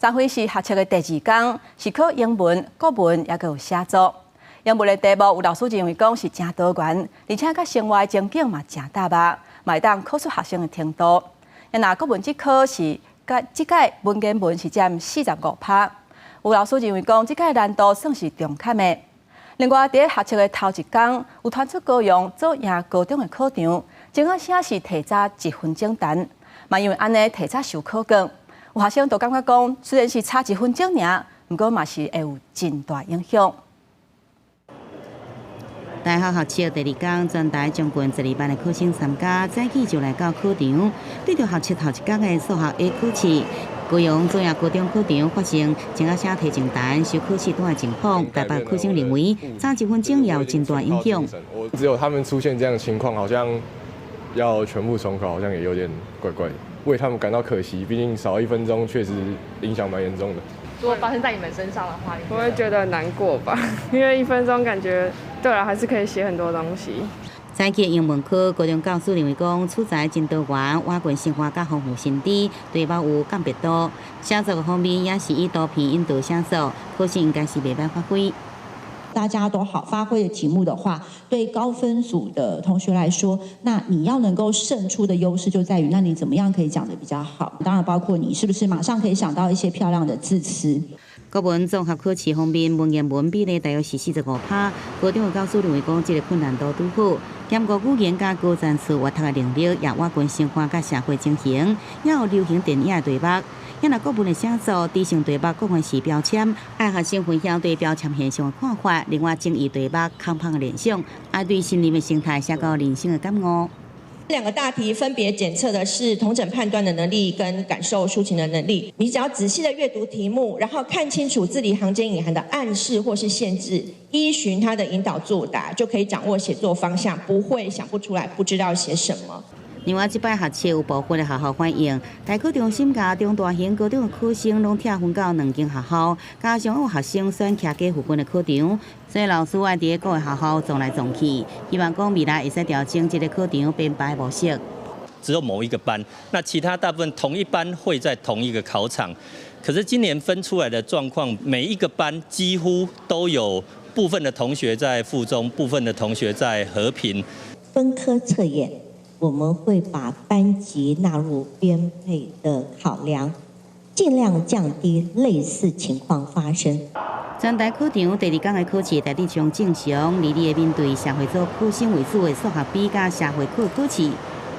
昨昏是學測的第二工，是考英文、國文，抑閣有寫作。英文的題目有老師認為講是誠多元，而且佮生活的情景嘛誠搭肉，嘛會當考出學生的程度。若國文這科是這屆文言文是佔45趴，有老師認為講這屆難度算是中級的。另外，佇學測的頭一工，有傳出高雄左營高中的考場，鐘仔聲是提早一分鐘彈，嘛因為按呢提早收考卷，有學生都感覺講，雖然是差一分鐘爾，毋過嘛是會有真大影響。大學學測第二工，全台將近12萬的考生參加，早起就來到考場。對著學測頭一工的數學 A 考試，高雄左營高中考場發生鐘仔聲提前彈收考試卷的情況，台北考生認為差一分鐘也有真大影響。只有他們出現這樣的情況，好像要全部重考，好像也有點怪怪的，為他們感到可惜。畢竟少一分鐘，確實影響蠻嚴重的。如果發生在你們身上的話，我會覺得難過吧，因為一分鐘感覺對了，還是可以寫很多東西。早起英文科高中教師認為講，取材真多元，倚近生活佮豐富心智，題目有鑑別度。寫作方面也是以圖片引導寫作，考生應該是袂歹發揮。大家都好發揮的題目的話，對高分組的同學來說，那你要能夠勝出的優勢就在於，那你怎麼樣可以講得比較好？當然包括你是不是馬上可以想到一些漂亮的字詞。國文綜合考試方面，文言文比例大約是45趴。高中的教師認為講，這個困難度拄好，兼顧語言佮高層次閱讀的能力，也倚近生活佮社會情形，也有流行電影的題目。若國文的寫作，知性題目廣泛是標籤，愛學生分享對標籤現象的看法。另外，爭議題目空泛的聯想，愛對森林的生態寫到人生的感悟。兩個大題分別檢測的是統整判斷的能力跟感受抒情的能力。你只要仔細的閱讀題目，然後看清楚字裡行間隱含的暗示或是限制，依循它的引導作答，就可以掌握寫作方向，不會想不出來，不知道寫什麼。另外，這擺學測有部分的學校反映，大考中心佮中大型高中的考生攏拆分到兩間學校，加上有學生選徛家附近的考場，所以老師愛佇各个學校撞來撞去，希望講未來會使調整這個考場編排模式。只有某一個班，那其他大部分同一班會在同一個考場。可是今年分出來的狀況，每一個班幾乎都有部分的同學在附中，部分的同學在和平。分科測驗，我們會把班級納入編配的考量，盡量降低類似情況發生。全台考場第二工的考試大致上正常，而咧面對社會組考生為主的數學 B 佮社會科考試。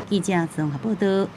記者綜合報道。